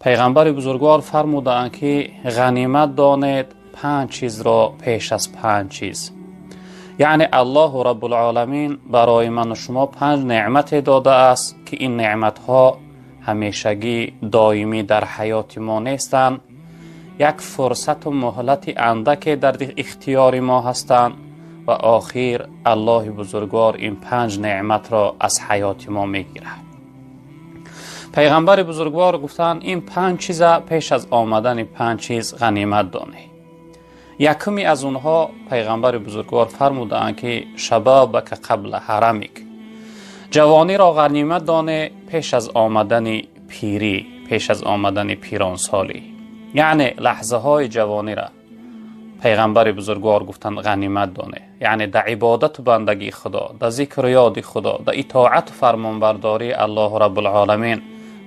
Пайғамбари бузургвор фармудаанд, ки ғанимат донед панҷ чизро пеш аз панҷ чиз. Яъне Аллоҳу Раббулъоламин барои ману шумо панҷ неъмате додааст, ки ин неъматҳо ҳамешагӣ, доимӣ дар ҳаёти мо нестанд, як фурсату муҳлати андаке дар ихтиёри мо ҳастанд ва охир Аллоҳи бузургвор ин панҷ неъматро аз ҳаёти мо мегирад. Пайғамбари бузургвор гуфтанд: ин панҷ чиза пеш аз омадани панҷ чиз ғанимат донӣ. Якуми аз онҳо, пайғамбари бузургвор фармудаанд, ки شبابك قبل هرمك, ҷавониро ғанимат доне пеш аз омадани пирӣ, пеш аз омадани пиронсолӣ. Яъне лаҳзаҳои ҷавонира, пайғамбари бузургвор гуфтанд, ғанимат доне, яъне да ибодату бандагии Худо, да зикру ёди Худо, да итоату фармонбардории Аллоҳу Раббулъоламин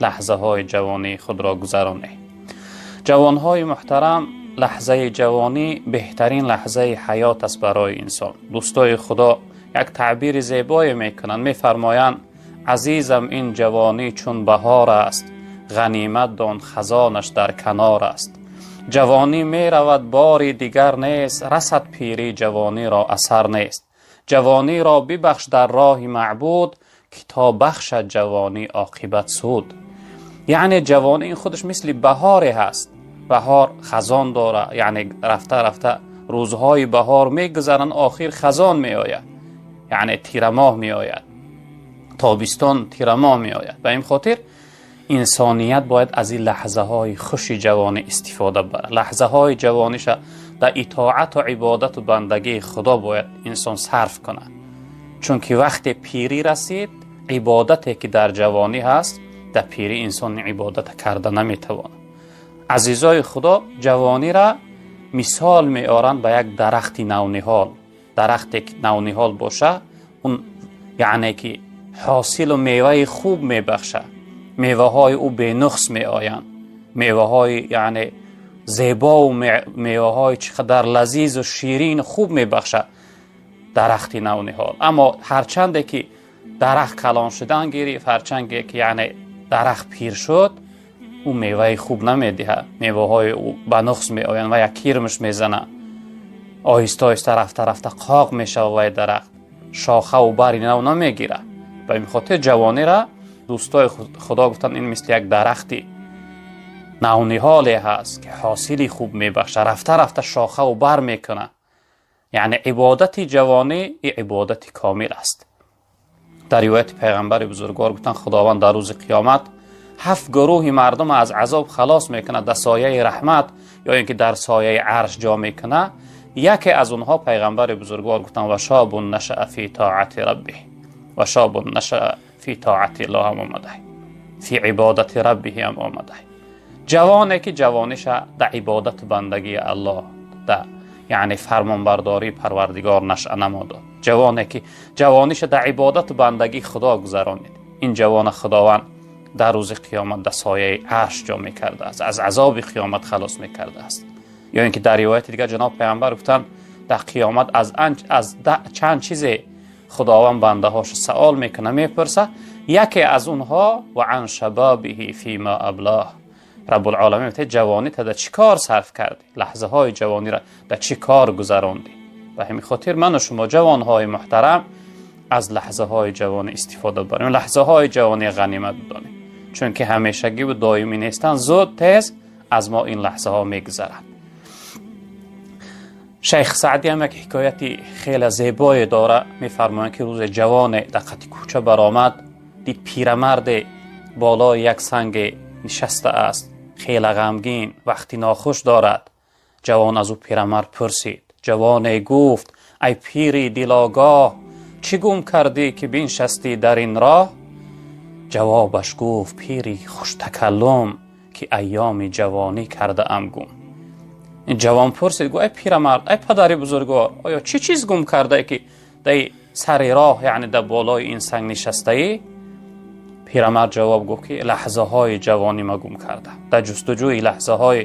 лаҳзаҳои ҷавонии худро гузароне. Ҷавонҳои муҳтарам, лаҳзаи ҷавонӣ беҳтарин лаҳзаи ҳаёт аст барои инсон. Дӯстои Худо як таъбири зебое мекунанд, мефармоянд: азизам, ин ҷавонӣ чун баҳор аст, ғанимат дон, хазонаш дар канор аст. Ҷавонӣ меравад, бори дигар нест, расад пирӣ, ҷавониро асар нест. Ҷавониро бибахш дар роҳи маъбуд, ки то бахшад ҷавонӣ оқибат суд. Яъне ҷавонӣ ин худаш мисли баҳоре ҳаст. Баҳор хазон дора, яъне рафта рафта рӯзҳои баҳор мегузаранд, охир хазон меояд, яъне тирамоҳ меояд, тобистон, тирамоҳ меояд. Ба ин хотир инсоният бояд аз ин лаҳзаҳои хуши ҷавонӣ истифода барад. Лаҳзаҳои ҷавониша дар итоату ибодату бандагии Худо бояд инсон сарф кунад, чунки вақте пирӣ расид, ибодате ки дар ҷавонӣ ҳаст, дар пирӣ инсон ибодата карда наметавонад. Азизои Худо, ҷавонира мисол меоранд ба як дарахти навниҳол. Дарахте ки навниҳол боша, он яъне ки ҳосилу меваи хуб мебахшад, меваҳои ӯ бенуқс меоянд, меваҳои яъне зебову меваҳои чӣ қадар лазизу ширину хуб мебахшад дарахти навниҳол. Аммо ҳарчанде ки дарахт калон шудан гирифт, ҳарчанде ки яъне дарахт пир шуд, ӯ меваи хуб намедиҳад, меваҳои ӯ ба нуқс меоянд ва як кирмаш мезанад, оҳиста оҳиста, рафта рафта қоқ мешавад вай дарахт, шохаву бари нав намегирад. Ба ин хотир ҷавонира дӯстои Худо гуфтанд, ин мисли як дарахти навниҳоле ҳаст, ки ҳосили хуб мебахшад, рафта рафта шохаву бар мекунад. Яъне ибодати ҷавонӣ и ибодати комил аст. Дар ривояти пайғамбари бузургвор гуфтанд: Худованд дар рӯзи қиёмат ҳафт гурӯҳи мардум аз азоб халос мекунад, дар сояи раҳмат ё ин ки дар сояи арш ҷо мекунад. Яке аз онҳо, пайғамбари бузургвор гуфтанд, وشاب نشأ في طاعة ربه. وشاب نشأ في طاعة الله ҳам омада, في عبادة ربه ҳам омада. Ҷавоне ки ҷавониша дар ибодату бандагии Аллоҳ, да яъне фармонбардории Парвардигор нашъа намодод, ҷавоне ки ҷавониша дар ибодату бандагии Худо гузаронид, ин ҷавона Худованд дар рӯзи қиёмат дар сояи арш ҷо мекардааст, аз азоби қиёмат халос мекардааст. Ё ин ки дар ривояти дигар ҷаноб пайғамбар гуфтанд: дар қиёмат аз чанд чизе Худованд бандаҳоша савол мекунад, мепурсад. Яке аз онҳо وعن شبابه فيما أبلاه. Раббулъоламин мегӯяд: ҷавонита дар чӣ кор сарф кардӣ? Лаҳзаҳои ҷавониро дар чӣ кор гузарондӣ? Ба ҳамин хотир ману шумо, ҷавонҳои муҳтарам, аз лаҳзаҳои ҷавонӣ истифода барем, лаҳзаҳои ҷавонӣ ғанимат бидонем, чунки ҳамешагиву доимӣ нестанд, зуд тез аз мо ин лаҳзаҳо мегузаранд. Шайх Саъдӣ ҳам як ҳикояти хеле зебое дора. Мефармоянд, ки рӯзе ҷавоне дар қати кӯча баромад, дид пирамарде болои як санге нишаста аст, хеле ғамгин, вақти нохуш дорад. Ҷавон аз ӯ пирамард пурсид. Ҷавоне гуфт: ай пири дилогоҳ, чӣ гум кардӣ, ки биншастӣ дар ин роҳ? Ҷавобаш гуфт пири хуштакаллум, ки айёми ҷавонӣ кардаам гум. Ин ҷавон пурсид, гуфт: ай пирамард, ай падари бузургвор, оё чӣ чиз гум кардае, ки дар сари роҳ, яъне дар болои ин санг нишастаӣ? Пирамард ҷавоб гуфт, ки лаҳзаҳои ҷавонӣ ма гум карда, дар ҷустуҷӯи лаҳзаҳои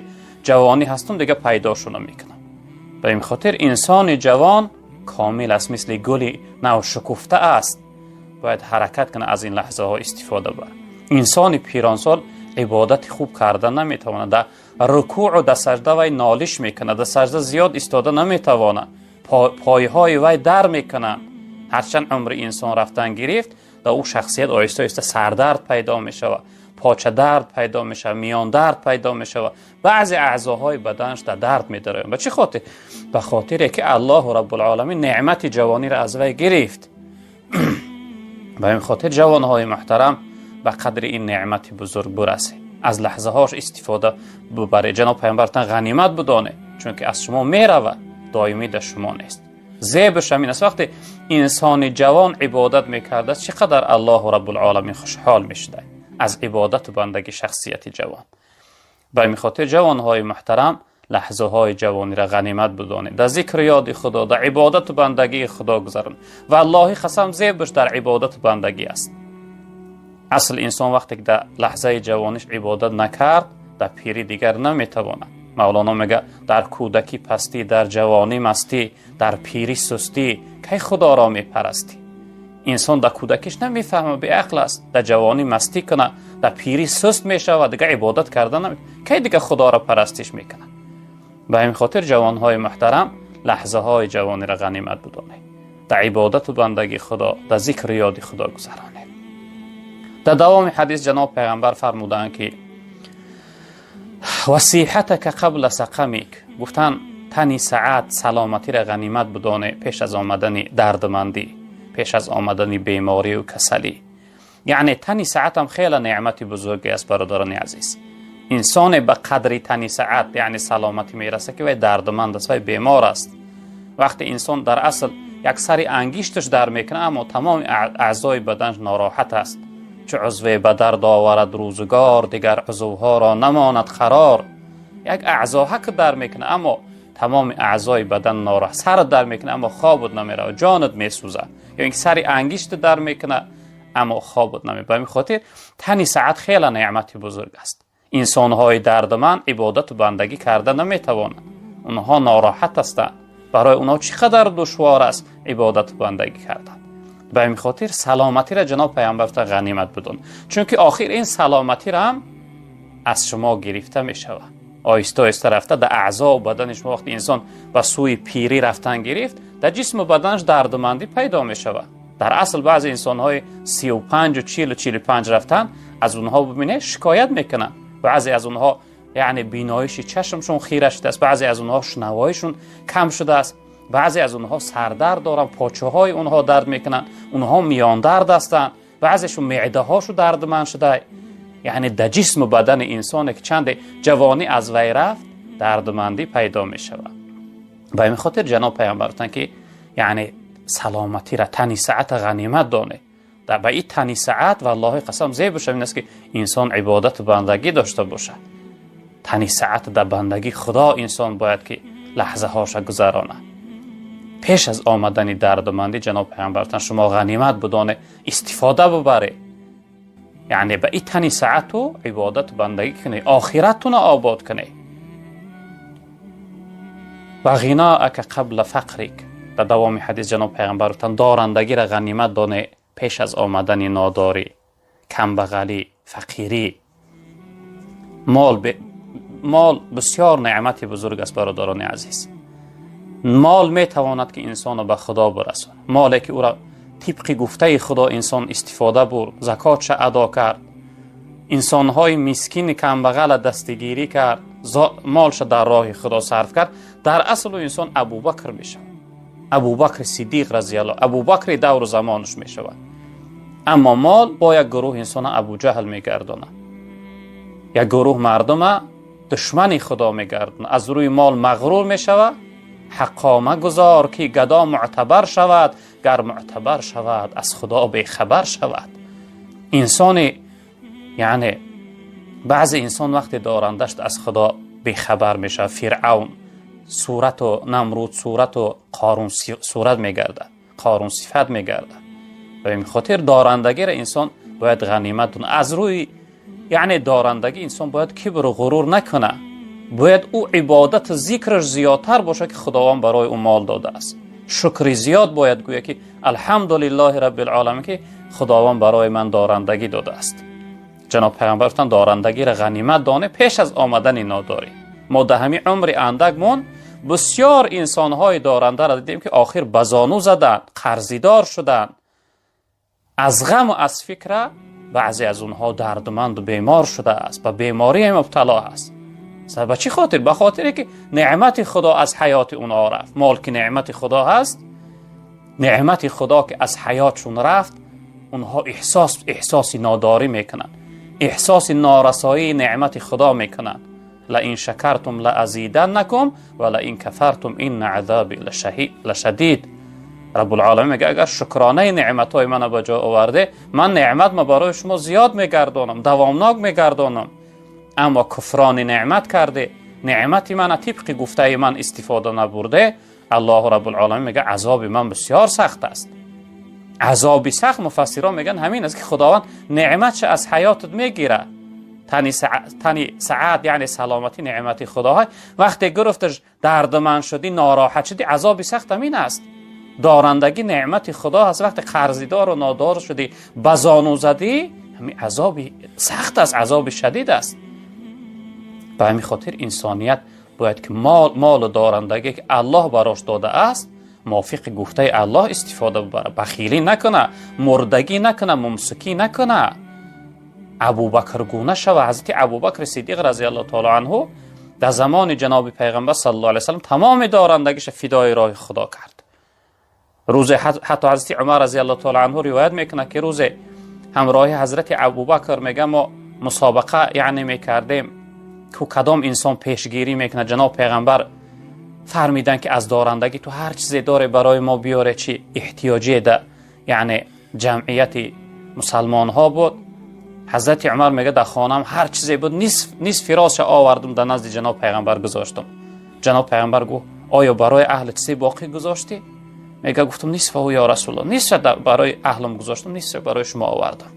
ҷавонӣ ҳастум, дига пайдошо намекунам. Ба ин хотир инсони ҷавон комил аст, мисли гули навшукуфта аст, бояд ҳаракат кунад, аз ин лаҳзаҳо истифода барад. Инсони пиронсол Ибодати хуб карда наметавонад. Дар рукӯъу дар сажда вай нолиш мекунад, дар сажда зиёд истода наметавонад, пойҳои вай дар мекунанд. Ҳарчанд умри инсон рафтан гирифт, дар ӯ шахсият оҳиста оҳиста сардард пайдо мешавад, почадард пайдо мешавад, миёндард пайдо мешавад, баъзе аъзоҳои баданаш дар дард медароянд. Ба чӣ хотир? Ба хотире ки Аллоҳу Раббулъоламин неъмати ҷавониро аз вай гирифт. Ба ин хотир, ҷавонҳои муҳтарам, ба қадри ин неъмати бузург бурасед, аз лаҳзаҳош истифода бубаред. Ҷаноб Пайғамбартан ғанимат бидонед, чунки аз шумо меравад, доимӣ дар шумо нест. Зебаш ҳамин аст, вақте инсони ҷавон ибодат мекардааст, чӣ қадар Аллоҳу Раббулъоламин хушҳол мешуда аз ибодату бандагӣ шахсияти ҷавон. Ба ин хотир, ҷавонҳои муҳтарам, лаҳзаҳои ҷавониро ғанимат бидонед, дар зикру ёди Худо, дар ибодату бандагии Худо гузаронед. Валлоҳи қасам, зебаш дар ибодату бандагӣ аст. Асл инсон вақте ки дар лаҳзаи ҷавониш ибодат накард, дар пирӣ дигар наметавонад. Мавлоно мега: дар кӯдакӣ пастӣ, дар ҷавонӣ мастӣ, дар пирӣ сустӣ, кай Худоро мепарастӣ? Инсон дар кӯдакиш намефаҳма, беақл аст. Дар ҷавонӣ мастӣ кунад, дар пирӣ суст мешавад, дигар ибодат карда наме, кай дигар Худоро парастиш мекунад? Ба ҳамин хотир, ҷавонҳои муҳтарам, лаҳзаҳои ҷавониро ғанимат бидонед, дар ибодату бандагии Худо, дар зикру ёди Худо гузаронед. Дар давоми ҳадис ҷаноб Пайғамбар фармуданд, ки ва сиҳатака қабла сақамик. Гуфтанд, тани саат, саломатиро ғанимат бидоне пеш аз омадани дардмандӣ, пеш аз омадани беморию касалӣ. Яъне тани саатам хеле неъмати бузурге аст, бародарони азиз. Инсоне ба қадри тани саат, яъне саломатӣ, мерасад, ки вай дардманд аст, вай бемор аст. Вақте инсон дар асл як сари ангишташ дар мекунад, аммо тамоми аъзои баданаш нороҳат аст. Чу узве ба дард оварад рӯзгор, дигар узвҳоро намонад қарор. Як аъзоҳак дар мекунад, аммо тамоми аъзои бадан нороҳат. Сарат дар мекунад, аммо хобут намеравад, ҷонат месӯзад. Ё ин ки сари ангишт дар мекунад, аммо хобут намеравад. Ба ҳамин хотир тани саат хеле неъмати бузург аст. Инсонҳои дардманд ибодату бандагӣ карда наметавонанд, онҳо нороҳат ҳастанд, барои онҳо чӣ қадар душвор аст ибодату бандагӣ кардан. Ба ҳамин хотир саломатиро ҷаноб Пайғамбар ғанимат бидон, чунки охир ин саломатиро ҳам аз шумо гирифта мешавад. Оҳиста оҳиста рафта дар аъзо бадани шумо, вақти инсон ба сӯи пирӣ рафтан гирифт, дар ҷисму баданаш дардмандӣ пайдо мешавад. Дар асл баъзе инсонҳои 35-у 40-у 45 рафтан, аз онҳо бибинед, шикоят мекунанд. Баъзе аз онҳо, яъне, биноиши чашмшон хира шудааст, баъзе аз онҳо шунавоишон кам шудааст, баъзе аз онҳо сардард доранд, почаҳои онҳо дард мекунанд, онҳо миёндард ҳастанд, баъзешон меъдаҳошу дардманд шуда. Яъне дар ҷисму бадани инсоне ки чанде ҷавонӣ аз вай рафт, дардмандӣ пайдо мешавад. Ба ҳамин хотир ҷаноб Пайғамбар гуфтанд, ки яъне саломатира, тани саата ғанимат донед. Ба ин тани саат, валлоҳи қасам, зеб ин аст, ки инсон ибодату бандагӣ дошта бошад. Тани саат дар бандагии Худо инсон бояд ки лаҳзаҳоша гузаронад. Пеш аз омадани дардумандӣ, ҷаноб Пайғамбар гуфтанд, шумо ғанимат бидонед, истифода бубаред, яъне ба ин тани саату ибодату бандагӣ кунед, охираттуна обод кунед. Ва ғиноака қабла фақрик. Дар давоми ҳадис ҷаноб Пайғамбар гуфтанд, дорандагиро ғанимат доне пеш аз омадани нодорӣ, камбағалӣ, фақирӣ. Мол бисёр неъмати бузург аст, бародарони азиз. Мол метавонад, ки инсонро ба Худо бирасонад. Моле ки ӯро тибқи гуфтаи Худо инсон истифода бурд, закотша адо кард, инсонҳои мискини камбағала дастигирӣ кард, молша дар роҳи Худо сарф кард, дар асл ӯ инсон Абубакр мешавад, Абубакри Сиддиқ разиалло, Абубакри давру замонаш мешавад. Аммо мол бо як гурӯҳ инсона Абуҷаҳл мегардонад, як гурӯҳ мардума душмани Худо мегардонад. Аз рӯи мол мағрур мешавад. Ҳаққо, магузор, ки гадо мӯътабар шавад, гар мӯътабар шавад, аз Худо бехабар шавад. Инсони, яъне баъзе инсон вақте дорандашт, аз Худо бехабар мешавад. Фиръавн сурату, Намруд сурату, Қорун сурат мегардад, Қорун сифат мегардад. Ба ин хотир дорандагиро инсон бояд ғанимат донад. Аз рӯи, яъне, дорандагӣ инсон бояд кибру ғурур накунад, бояд ӯ ибодату зикраш зиёдтар бошад, ки Худованд барои ӯ мол додааст. Шукри зиёд бояд гӯяд, ки алҳамдулиллоҳи раббил оламин, ки Худованд барои ман дорандагӣ додааст. Ҷаноб пайғамбар гуфтанд, дорандагиро ғанимат доне пеш аз омадани нодорӣ. Мо дар ҳамин умри андакмон бисёр инсонҳои дорандаро дидем, ки охир ба зону заданд, қарзидор шуданд. Аз ғаму аз фикра баъзе аз онҳо дардманду бемор шудааст, ба беморӣ мубтало аст. Ба чӣ хотир? Ба хотире ки неъмати Худо аз ҳаёти онҳо рафт. Мол ки неъмати Худо ҳаст, неъмати Худо ки аз ҳаётшон рафт, онҳо эҳсоси нодорӣ мекунанд, эҳсоси норасоии неъмати Худо мекунанд. Лаин шакартум лаазиданнакум ва лаин кафартум инна азаби лашадид. Раббулоламин мегӯяд, агар шукронаи неъматҳои мана ба ҷо оварде, ман неъматма барои шумо зиёд мегардонам, давомнок мегардонам. Аммо куфрони неъмат карде, неъмати мана тибқи гуфтаи ман истифода набурде, Аллоҳу Раббулоламин мегӯяд, азоби ман бисёр сахт аст. Азоби сахт, муфассирон мегӯянд, ҳамин аст, ки Худованд неъматша аз ҳаётат мегирад. Тани саат, яъне саломатӣ, неъмати Худоҳай, вақте гирифташ, дардманд шудӣ, нороҳат шудӣ, азоби сахт ҳамин аст. Дорандагӣ неъмати Худо ҳаст, вақте қарзидору нодор шудӣ, ба зону задӣ, ҳамин азоби сахт аст, азоби шадид аст. Ба ҳамин хотир инсоният бояд ки молу дорандагие ки Аллоҳ барош додааст, мувофиқи гуфтаи Аллоҳ истифода бибарад, бахилӣ накуна, мурдагӣ накуна, мумсикӣ накуна, Абубакргуна шава. Ҳазрати Абубакри Сиддиқ разиаллоҳу таоло анҳу дар замони ҷаноби пайғамбар саллаллоҳу алайҳи васаллам тамоми дорандагиша фидои роҳи Худо кард. Рӯзе ҳатто ҳазрати Умар разиаллоҳу таоло анҳу ривоят мекунад, ки рӯзе ҳамроҳи ҳазрати Абубакр, мега, мо мусобиқа, яъне, мекардем, ку кадом инсон пешгирӣ мекунад. Ҷаноб пайғамбар фармиданд, ки аз дорандагӣ ту ҳар чизе доре, барои мо биёре, чи эҳтиёҷие да, яъне, ҷамъияти мусалмонҳо буд. Ҳазрати Умар мега, дар хонаам ҳар чизе буд, нисфи ростша овардум, дар назди ҷаноб пайғамбар гузоштум. Ҷаноб пайғамбар гуфт: «Оё барои аҳли чизе боқӣ гузоштӣ?» Мега, гуфтум: «Нисфаҳу, ё Расулуллоҳ, нисфа барои аҳлам гузоштум, нисфа барои шумо овардам».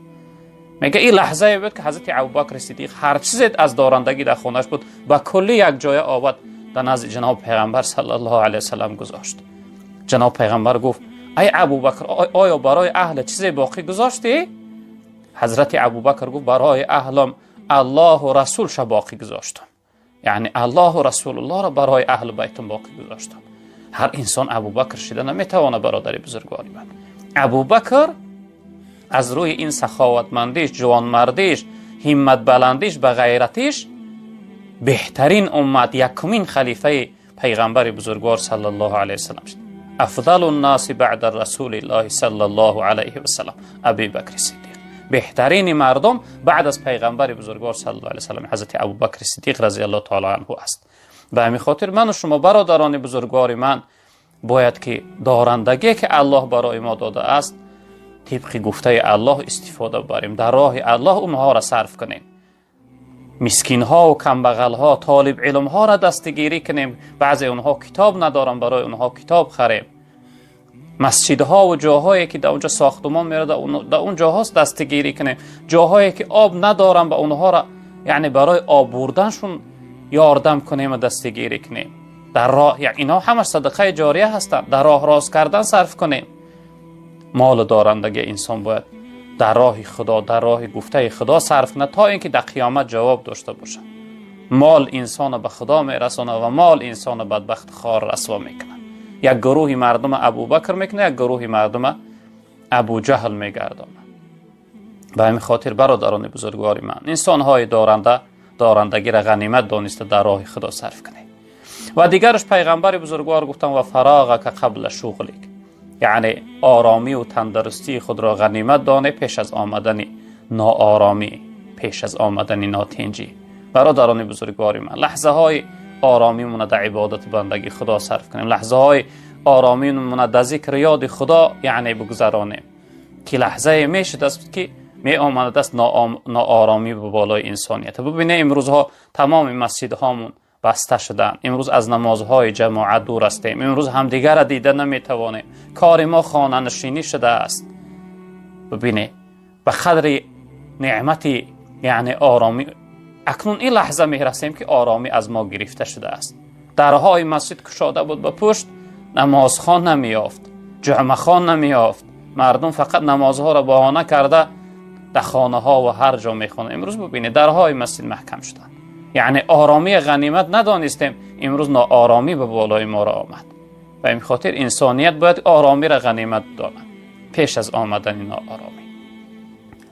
Мега, ин лаҳзае буд, ки ҳазрати Абубакри Сиддиқ ҳар чизе аз дорандагӣ дар хонааш буд, ба куллӣ як ҷоя овард, дар назди ҷаноби пайғамбар саллаллоҳу алайҳи васаллам гузошт. Ҷаноб пайғамбар гуфт: «Ай Абубакр, оё барои аҳли чизе боқӣ гузоштӣ?» Ҳазрати Абубакр гуфт: «Барои аҳлам Аллоҳу расулша боқӣ гузоштам, яъне Аллоҳу расулуллоҳро барои аҳли байтам боқӣ гузоштам». Ҳар инсон Абубакр шида наметавонад, бародари бузургвори ман. Абубакр аз рӯи ин саховатмандиш, ҷувонмардиш, ҳимматбаландиш, ба ғайратиш беҳтарин уммат, якумин халифаи пайғамбари бузургвор саллаллоҳу алайҳи васаллам шуд. Афзалу ннаси баъда расулиллоҳи саллаллоҳу алайҳи васаллам Аби Бакри Сиддиқ. Беҳтарини мардум баъд аз пайғамбари бузургвор саллаллоҳу алайҳи васаллам ҳазрати Абубакри Сиддиқ разиаллоҳу таоло анҳу аст. Ба ҳамин хотир ману шумо, бародарони бузургвори ман, бояд ки дорандагие ки Аллоҳ барои мо додааст, тибқи гуфтаи Аллоҳ истифода барем, дар роҳи Аллоҳ онҳоро сарф кунем, мискинҳову камбағалҳо, толибилмҳоро дастгирӣ кунем. Баъзе онҳо китоб надоранд, барои онҳо китоб харем. Масҷидҳову ҷоҳое ки дар онҷо сохтумон мерад, дар он ҷоҳост дастгирӣ кунем. Ҷоҳое ки об надоранд, ба онҳоро, яъне, барои об бурданшон ёрдам кунему дастгирӣ кунем. Дар роҳ, инҳо ҳамаш садақаи ҷория ҳастанд, дар роҳ рост кардан сарф кунем. Молу дорандагии инсон бояд дар роҳи Худо, дар роҳи гуфтаи Худо сарф кунад, то ин ки дар қиёмат ҷавоб дошта бошад. Мол инсона ба Худо мерасонад ва мол инсона бадбахт, хор, расво мекунад. Як гурӯҳи мардума Абубакр мекунад, як гурӯҳи мардума Абуҷаҳл мегардонад. Ба ҳамин хотир, бародарони бузургвори ман, инсонҳои доранда дорандагиро ғанимат дониста дар роҳи Худо сарф кунед. Ва дигараш, пайғамбари бузургвор гуфтанд: «Ва фароғака қабла шуғлик», яъне оромию тандурустии худро ғанимат доне пеш аз омадани нооромӣ, пеш аз омадани нотинҷӣ. Бародарони бузургвори ман, лаҳзаҳои оромимона дар ибодату бандагии Худо сарф кунем, лаҳзаҳои оромимона дар зикри ёди Худо, яъне, бигузаронем, ки лаҳзае мешудааст, ки меомадааст нооромӣ ба болои инсоният. Бубине, имрӯзҳо тамоми масҷидҳомон баста шуданд, имрӯз аз намозҳои ҷамоат дур ҳастем, имрӯз ҳамдигарра дида наметавонем, кори мо хонанишинӣ шудааст. Бубине, ба қадри неъмати, яъне, оромӣ акнун ин лаҳза мерасем, ки оромӣ аз мо гирифта шудааст. Дарҳои масҷид кушода буд ба пушт, намозхон намеёфт, ҷумъахон намеёфт. Мардум фақат намозҳоро баҳона карда. Дар хонаҳо ва ҳар ҷо мехонанд. Имрӯз бубинед, дарҳои масҷид маҳкам шуданд. Яъне оромии ғанимат надонистем, имрӯз ноороми ба болои мо омад. Ба ин хотир инсоният бояд оромиро ғанимат донад пеш аз омадани ноороми.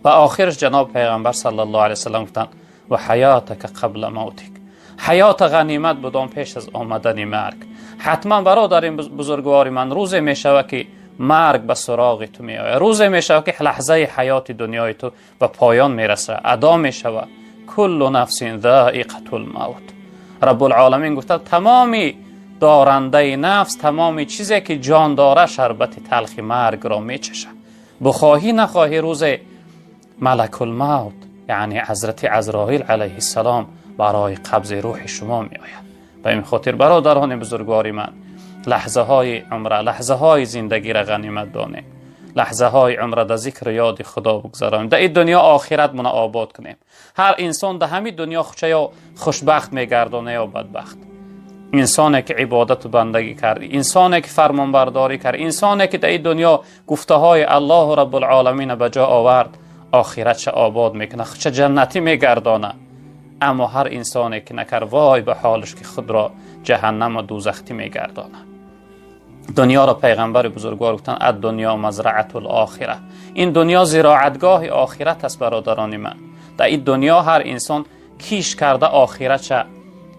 Ва охираш ҷаноб Пайғамбар саллаллоҳу алайҳи васаллам гуфтанд: ва ҳаётака қабла мавтик. Ҳаёт ғанимат бидон пеш аз омадани марг. Ҳатман, бародари бузургвори ман, рӯзе мешавад, ки марг ба суроғи ту меояд. Рӯзе мешавад, ки лаҳзаи ҳаёти дунёи ту ба поён мерасад, адо мешавад. Куллу нафсин заиқатул мавт. Раббулоламин гуфта: тамоми дорандаи нафс, тамоми чизе ки ҷон дора, шарбати талхи маргро мечашад. Бихоҳӣ нахоҳӣ, рӯзе малакулмавт, яъне ҳазрати Азроил алайҳиссалом, барои қабзи рӯҳи шумо меояд. Ба ин хотир, бародарони бузургвори ман, лаҳзаҳои умра, лаҳзаҳои зиндагиро ғанимат донем, лаҳзаҳои умра дар зикру ёди Худо бигзаронем, дар ин дунё охиратмона обод кунем. Ҳар инсон дар ҳамин дунё худша ё хушбахт мегардона, ё бадбахт. Инсоне ки ибодату бандагӣ кард, инсоне ки фармонбардорӣ кард, инсоне ки дар ин дунё гуфтаҳои Аллоҳу Раббулоламина ба ҷо овард, охиратша обод мекунад, худша ҷаннатӣ мегардона. Аммо ҳар инсоне ки накард, вой ба ҳолаш, ки худро ҷаҳаннаму дӯзахтӣ мегардона. Дунёро пайғамбари бузургвор гуфтанд: ад-дунё мазраатул охира. Ин дунё зироатгоҳи охират аст, бародарони ман. Дар ин дунё ҳар инсон киш карда, охиратша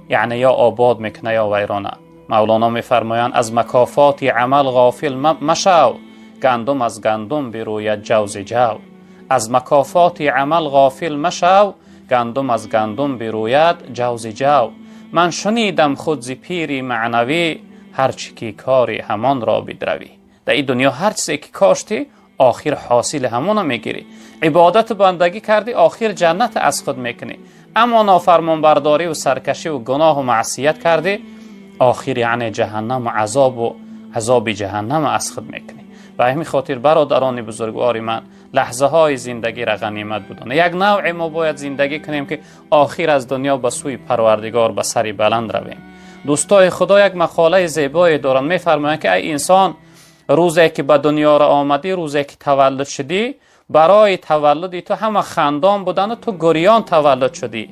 яъне ё обод мекунад, ё вайрона. Мавлоно мефармоянд: аз макофоти амал ғофил машав, гандум аз гандум бирӯяд ҷавзи ҷав. Аз макофоти амал ғофил машав, гандум аз гандум бирӯяд ҷавзи ҷав. Ман шунидам худ зи пири маънавӣ, ҳар чӣ ки кори, ҳамонро бидравӣ. Дар ин дунё ҳар чизе ки кошти, охир ҳосили ҳамона мегирӣ. Ибодату бандагӣ кардӣ, охир ҷаннат аз худ мекунӣ. Аммо нофармонбардорӣ ва саркашӣ ва гуноҳу маъсият кардӣ, охир яъне ҷаҳаннаму азобу азоби ҷаҳаннам аз худ мекунӣ. Ба ҳамин хотир, бародарони бузургвори ман, лаҳзаҳои зиндагиро ғанимат бидонед. Як навъе мо бояд зиндагӣ кунем, ки охир аз дунё ба сӯи Парвардигор ба сари баланд равем. Дӯстои Худо як мақолаи зебое доранд, мефармоянд, ки ай инсон, рӯзе ки ба дунёро омадӣ, рӯзе ки таваллуд шудӣ, барои таваллуди ту ҳама хандон будану ту гурён таваллуд шудӣ.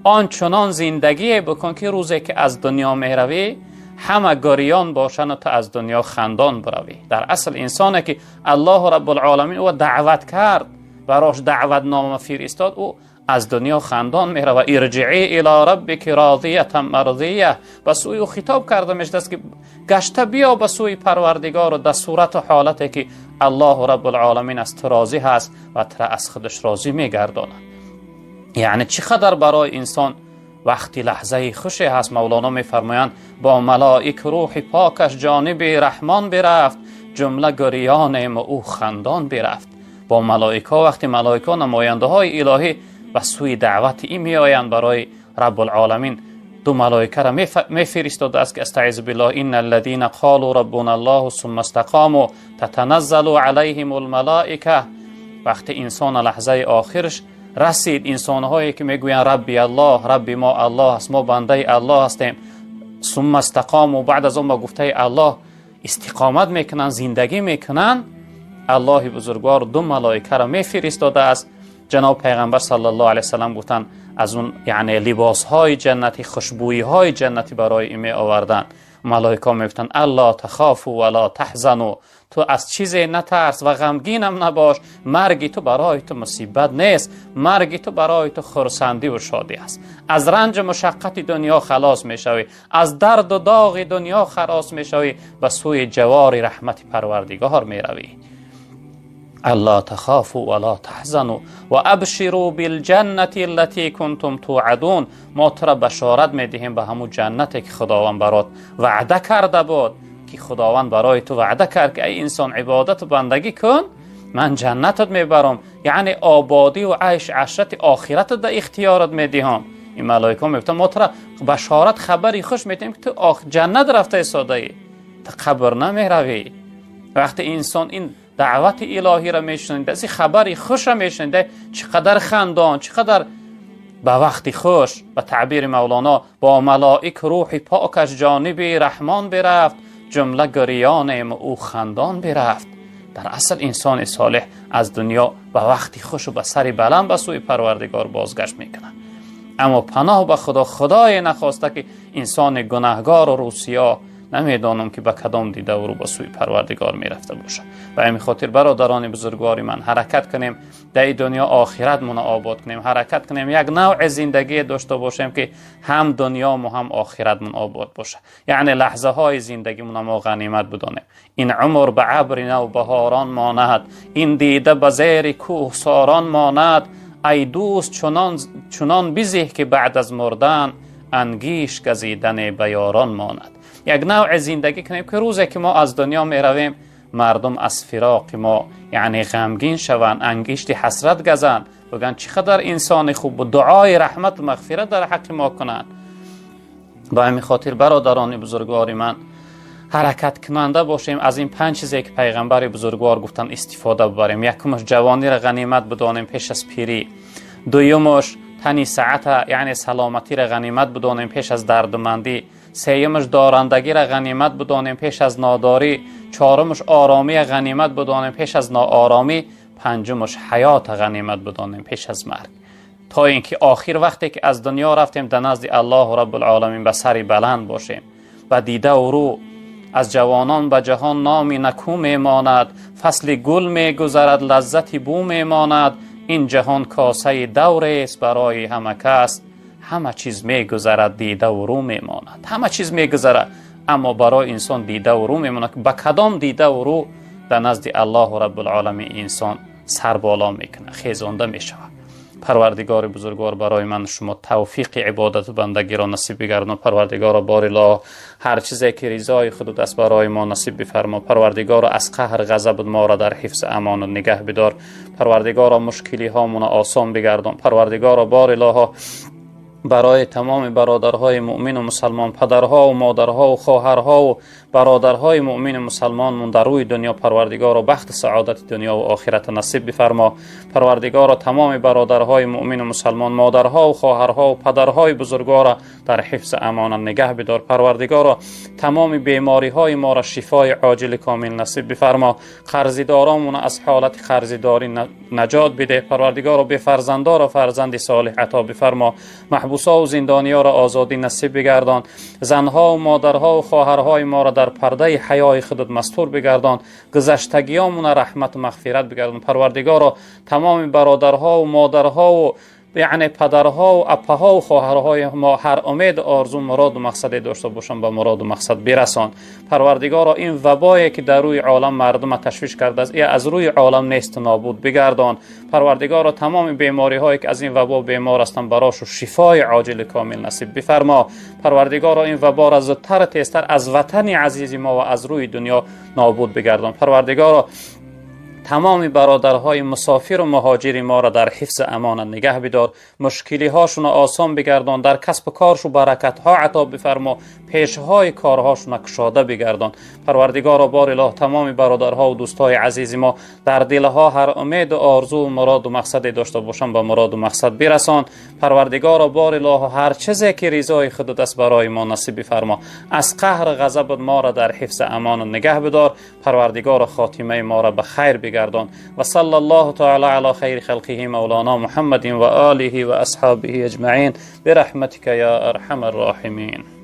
Он чунон зиндагие бикун, ки рӯзе ки аз дунё меравӣ, ҳама гурён бошану ту аз дунё хандон биравӣ. Дар асл, инсоне ки Аллоҳу Раббулоламин ӯ даъват кард, барош даъватнома фиристод, ӯ аз дунё хандон мерава. Ирҷиӣ ило раббики розиятан марзия. Ба сӯи ӯ хитоб карда мешудааст, ки гашта биё ба сӯи Парвардигору дар сурату ҳолате ки Аллоҳу Раббулоламин аз ту розӣ ҳаст ва тура аз худаш розӣ мегардонад. Яъне чӣ қадар барои инсон вақти лаҳзаи хуше ҳаст. Мавлоно мефармоянд: бо малоик рӯҳи покаш ҷониби Раҳмон бирафт, ҷумла гирёнему ӯ хандон бирафт. Бо малоикҳо, вақти малоикҳо, намояндаҳои илоҳӣ, ба сӯи даъвати ин меоянд барои Раббулоламин, ду малоикаро мефиристодааст, ки астаизу биллоҳ: инна алладина қолу раббуна аллоҳу сумма истақому татаназзалу алайҳим лмалоика. Вақти инсона лаҳзаи охирш расид, инсонҳое ки мегӯянд: Рабби Аллоҳ, Рабби мо Аллоҳ аст, мо бандаи Аллоҳ ҳастем, сумма истақому, баъд аз он ба гуфтаи Аллоҳ истиқомат мекунанд, зиндагӣ мекунанд, Аллоҳи бузургвор ду малоикаро мефиристодааст. Ҷаноб Пайғамбар саллаллоҳу алайҳи васаллам гуфтанд, аз он яъне либосҳои ҷаннатӣ, хушбӯиҳои ҷаннатӣ барои ин меоварданд. Малоикаҳо мегуфтанд: алло тахофу вало таҳзану, ту аз чизе натарс ва ғамгинам набош, марги ту барои ту мусибат нест, марги ту барои ту хурсандиву шодӣ аст. Аз ранҷу мушаққати дунё халос мешавӣ, аз дарду доғи дунё халос мешавӣ, ба сӯи ҷавори раҳмати Парвардигор меравӣ. Алло тахофу вало таҳзану ва абширу билҷаннати аллати кунтум туъадун. Мо тура башорат медиҳем ба ҳамун ҷаннате, ки Худованд барот ваъда карда буд, ки Худованд барои ту ваъда кард, ки ай инсон, ибодату бандагӣ кун, ман ҷаннатат мебарам, яъне ободиву айш ашрати охиратат дар ихтиёрат медиҳам. Ин малоикаҳо мегуфтанд: мо тура башорат, хабари хуш медиҳем, ки ту ҷаннат рафта истодаӣ, ту қабр намеравӣ. Вақте инсон ин даъвати илоҳиро мешунида, аз ин хабари хушро мешунида, чӣ қадар хандон, чӣ қадар ба вақти хуш. Ба таъбири Мавлоно: бо малоик рӯҳи покаш ҷониби Раҳмон бирафт, ҷумла гирёнем, ӯ хандон бирафт. Дар асл инсони солеҳ аз дунё ба вақти хушу ба сари баланд ба сӯи Парвардигор бозгашт мекунад. Аммо паноҳ ба Худо, Худое нахоста ки инсони гунаҳгору рӯсиёҳ намедонам ки ба кадом дидаву рӯ ба сӯи Парвардигор мерафта бошад. Ба ҳамин хотир, бародарони бузургвори ман, ҳаракат кунем, дар ин дунё охиратмонро обод кунем, ҳаракат кунем, як навъи зиндагие дошта бошем, ки ҳам дунёму ҳам охиратмон обод бошад. Яъне лаҳзаҳои зиндагимонро мо ғанимат бидонем. Ин умр ба абри навбаҳорон монад, ин дида ба зери кӯҳсорон монад. Ай дӯст, чунон бизеҳ, ки баъд аз мурдан ангиш газидане ба ёрон монад. Як навъи зиндагӣ кунем, ки рӯзе ки мо аз дунё меравем, мардум аз фироқи мо, яъне, ғамгин шаванд, ангишти ҳасрат газанд, бигӯянд, чӣ қадар инсони хуб буд, дуои раҳмату мағфират дар ҳаққи мо кунанд. Ба ҳамин хотир, бародарони бузургвори ман, ҳаракаткунанда бошем, аз ин панҷ чизе ки пайғамбари бузургвор гуфтанд, истифода бибарем. Якумаш, ҷавониро ғанимат бидонем пеш аз пирӣ. Дуюмаш, тани саата, яъне саломатиро ғанимат бидонем пеш аз дардумандӣ. Сеюмаш, дорандагиро ғанимат бидонем пеш аз нодорӣ. Чорумаш, оромия ғанимат бидонем пеш аз нооромӣ. Панҷумаш, ҳаёта ғанимат бидонем пеш аз марг, то ин ки охир вақте ки аз дунё рафтем, дар назди Аллоҳу Раббулоламин ба сари баланд бошем, ба дидаву рӯ. Аз ҷавонон ба ҷаҳон номи накӯ мемонад, фасли гул мегузарад, лаззати бӯ мемонад. Ин ҷаҳон косаи даврест барои ҳама кас, ҳама чиз мегузарад, дидаву рӯ мемонад. Ҳама чиз мегузарад, аммо барои инсон дидаву рӯ мемонад. Ба кадом дидаву рӯ дар назди Аллоҳу Раббулоламин инсон сарболо мекунад, хезонда мешавад? Парвардигори бузургвор барои ман шумо тавфиқи ибодату бандагиро насиб бигардон. Парвардигоро, борилоҳ, ҳар чизе ки ризои худут аст, барои мо насиб бифармо. Парвардигоро, аз қаҳр ғазабут моро дар ҳифзи амону нигаҳ бидор. Парвардигоро, мушкилиҳомоно осон бигардон. Парвардигоро, борилоҳо, барои тамоми бародарҳои муъмину мусалмон, падарҳову модарҳову хоҳарҳову бародарҳои муъмину мусалмонмон дар рӯи дунё, Парвардигоро, бахти саодати дунёву охирата насиб бифармо. Парвардигоро, тамоми бародарҳои муъмину мусалмон, модарҳову хоҳарҳову падарҳои бузургвора дар ҳифзи амона нигаҳ бидор. Парвардигоро, тамоми бемориҳои моро шифои оҷили комил насиб бифармо. Қарзидоромона аз ҳолати қарзидорӣ наҷот бидеҳ. Парвардигоро, бефарзандоро фарзанди солиҳ ато бифармо. Маҳбусову зиндониёро озодӣ насиб бигардон. Занҳову модарҳову хоҳарҳои моро дар пардаи ҳаёи худат мастур бигардон. Гузаштагиёмона раҳмату мағфират бигардон. Парвардигоро, тамоми бародарҳову модарҳову, яъне, падарҳову апаҳову хоҳарҳои мо ҳар умеду орзу, муроду мақсаде дошта бошанд, ба муроду мақсад бирасон. Парвардигоро, ин вабое ки дар рӯи олам мардума ташвиш кардааст, аз рӯи олам несту нобуд бигардон. Парвардигоро, тамоми бемориҳое ки аз ин вабо бемор ҳастанд, барошу шифои оҷили комил насиб бифармо. Парвардигоро, ин ваборо зудтару тезтар аз ватани азизи мо ва аз рӯи дунё нобуд бигардон. Парвардигоро, тамоми бародарҳои мусофиру муҳоҷири моро дар ҳифзи амонат нигаҳ бидор, мушкилиҳошуно осон бигардон, дар касбу коршу баракатҳо ато бифармо, пешҳои корҳошуна кушода бигардон. Парвардигоро, борилоҳ, тамоми бародарҳову дӯстҳои азизи мо дар дилҳо ҳар умеду орзу, муроду мақсаде дошта бошанд, ба муроду мақсад бирасон. Парвардигоро, борилоҳ, ҳар чизе ки ризои худут аст, барои мо насиб бифармо. Аз қаҳр ғазабат моро дар ҳифзи амонат нигаҳ бидор. Парвардигоро, хотимаи моро ба хайр бигардон. Ва салла Аллоҳу таала ала хайри халқиҳи мавлоно Муҳаммадин ва олиҳи ва асҳобиҳи аҷмаин бирахматика я арҳама рроҳимин.